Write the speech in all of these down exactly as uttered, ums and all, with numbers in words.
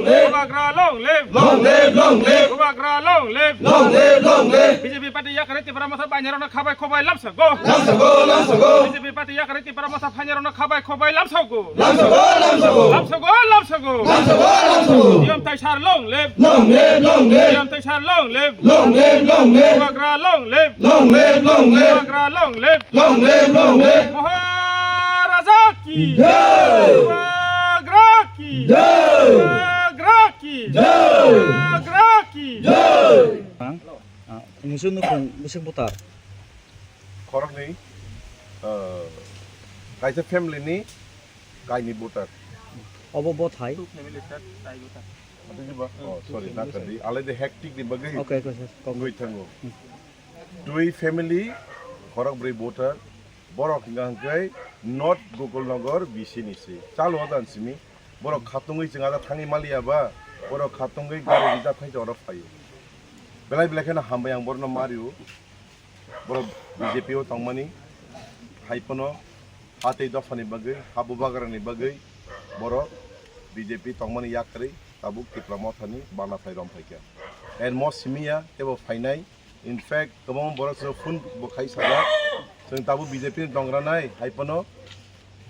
Bubagra long live! Long live, long live! Bubagra long live! Long live, long live! B J P party yakarwi Tipra Motha bainarokno khabai khobai lamsago. Lamsago, lamsago! B J P party yakarwi Tipra Motha phainarokno khabai khobai lamsago. Lamsago, lamsago! Lamsago, lamsago! Lamsago, lamsago! Diyom Taisar long live! Long live, long live! Diyom Taisar long live! Long live, long live! Bubagra long live! Long live, long live! Bubagra long live! Long live, long live! Maharaja ki! Jai! Bubagra ki! Jai! Bubagra ki! Jai! Bubagra ki! Jai! Ang, ah, musu nukung, musu butar. Khoroknwi, ah, kaisa family ni kaini voter. Obo bo thai. Two family, sir, tai voter. Ati jiba? Oh, sorry, na kadi. Alai de hectic ni bagwi. Okay, okay, sir. Kok. Ngoi thango. Hmm. Twi family, khorok bwrwi voter, borok hwnka hwnkhe North Gokulnagar B C ni se. Chalo dan simi, borok khatungwi chwng ada thangwi maliya ba, borok khatungwi gari reserve khai oro phaio. Belai belai kheno hambai ang borokno mario. Borok B J P o tongmani, hai phano ha tei dophani bagwi, ha bubagrani bagwi borok B J P tongmani yakarwi tabuk Tipra Mothani bana phai rom phaikha. And mo simiya tebo phainai, in fact, kwbangma borok chwng phone bo khai sajak, chwng tabuk B J P ni tongranai, hai phano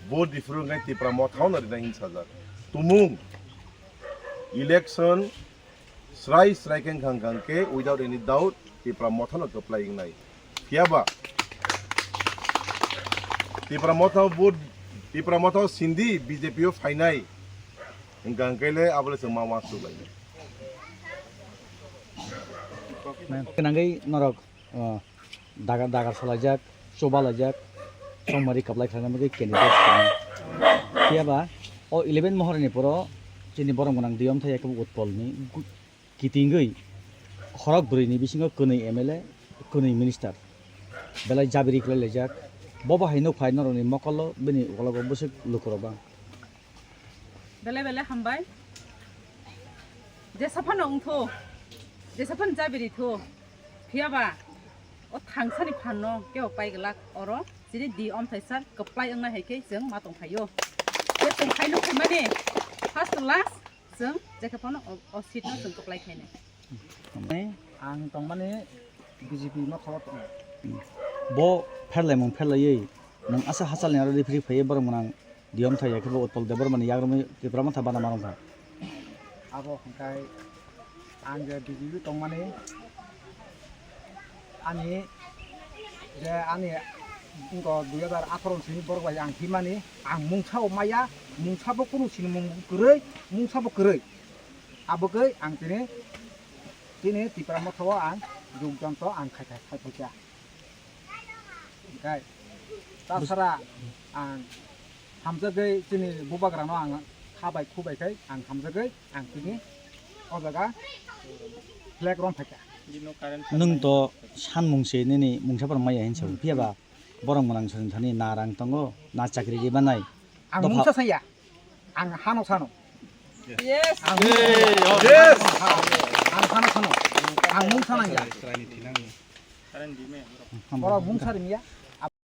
vote diphuru wngkhe Tipra Mothano rinai hin sajak. Tumung election Srai srai khe wngkha wngkha khe without any doubt Tipra Mothano kwplai wngnai. Phiya ba Tipra Motha bo, Tipra Motha sindi B J P o phainai wngkha hwnkhe le abo le chwng ma uansuk lainai. Nangwi norok, oh, dagar, dagar salaijak, chobalaijak, chongmari kwplai khlaina bagwi candidate tongo. Phiya ba o eleven mohorni poro chini borok gwnang Diyomthai Yakub Utpolni gu-, kitingwi khorok bwrwini bisingo kwnwi M L A, kwnwi minister belai jabiri khlai laijak. Bo bahai nuk phai norokni mokolo bini ukologo bwswk lukurok bang. Belai belai hambai. Jesa phano wngthu, jesa phano jabiri thu. Phiya ba o thangsani phanno kebo pai glak oro chini Diyomthai sir kwplai wngnai hai khe chwng ma tong phaio. Khe chwng phaino phaimani first to last chwng jekhe phano o, o seat no chwng kwplai khainai. Ang tongmani B J P motha o tongo. Bo pherlaimung pherlaiwi nwng asa hachalni aro referee phaiwi borok mwnang Diyomthai Yakub Utpol Debbarmani yagrumwi Tipra Motha bana ma rwngkha. Abo hwnkhe ang je B J P tongmani, ani je ani wngkha dui hajar atharo ni simi borok bai ang himani, ang mungsa bo maya, mungsa bo kunu sinimung kwrwi, mungsa bo kwrwi. Abo khe ang tini, tini Tipra Motha o ang jogdanto ang khai khai khai phaikha. Hwnkhe, tasara ang hamjagwi chini bubagrano ang kha bai khu bai khai ang hamjagwi ang tini o jaga flag rom phaikha. Nwng to sanmung se nini mungsa phano maya hinwi sabo, phiya ba borok mwnang swrwng thani na rang tongo, na chakri ri banai. Ang dopha mungsa saya. Ang hano sano. Yes. Yes. Ang hano sano. Ang mungsa nangya. Borok mungsa rimya.